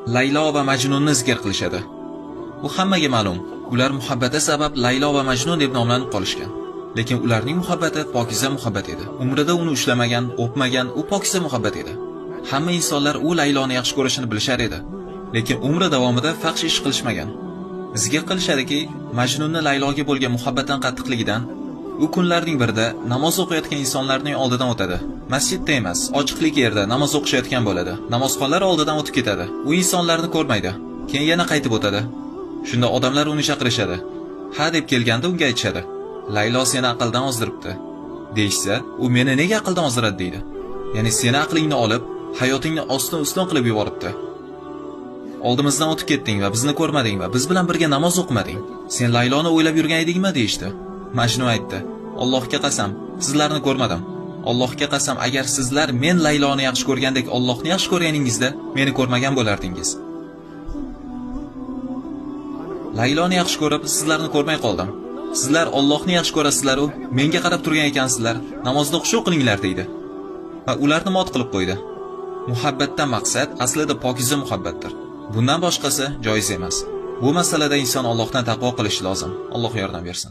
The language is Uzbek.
Laylo va Majnunni zikr qilishadi. Bu hammaga ma'lum. Ular muhabbati sabab Laylo va Majnun deb nomlanib qolishgan. Lekin ularning muhabbati pokiza muhabbat edi. Umrida uni ushlamagan, o'pmagan, u pokiza muhabbat edi. Hamma insonlar u Layloni yaxshi ko'rishini bilishar edi. Lekin umri davomida fahsh ish qilishmagan. Zikr qilishadiki, Majnunni Layloga bo'lgan muhabbatdan qattiqligidan u kunlarning birida namoz o'qiyotgan insonlarning oldidan o'tadi. Masjidda emas, ochiqlik yerda namoz o'qishayotgan bo'ladi. Namozxonlar oldidan o'tib ketadi. U insonlarni ko'rmaydi. Keyin yana qaytib o'tadi. Shunda odamlar uni chaqirishadi. Ha deb kelganda unga aytishadi: "Laylo seni aqldan ozdiribdi." Deyishsa, u meni nega aqldan ozdiradi deydi. Ya'ni seni aqlingni olib, hayotingni ostin-ustun qilib yuboribdi. Oldimizdan o'tib ketding va bizni ko'rmading va biz bilan birga namoz o'qimading. Sen Layloni o'ylab yurgan edingmi deyishdi. Majnun aytdi: "Allohga qasam, sizlarni ko'rmadim. Allohga qasam, agar sizlar men Layloni yaxshi ko'rgandek Allohni yaxshi ko'rganingizda meni ko'rmagan bo'lardingiz. Layloni yaxshi ko'rib, sizlarni ko'rmay qoldim. Sizlar Allohni yaxshi ko'rasizlar-u, menga qarab turgan ekansizlar. Namozda xushu qilinglar" deydi. Va ularni mot qilib qo'ydi. Muhabbatdan maqsad aslida pokiza muhabbatdir. Bundan boshqasi joiz emas. Bu masalada inson Allohdan taqvo qilishi lozim. Alloh yordam bersin.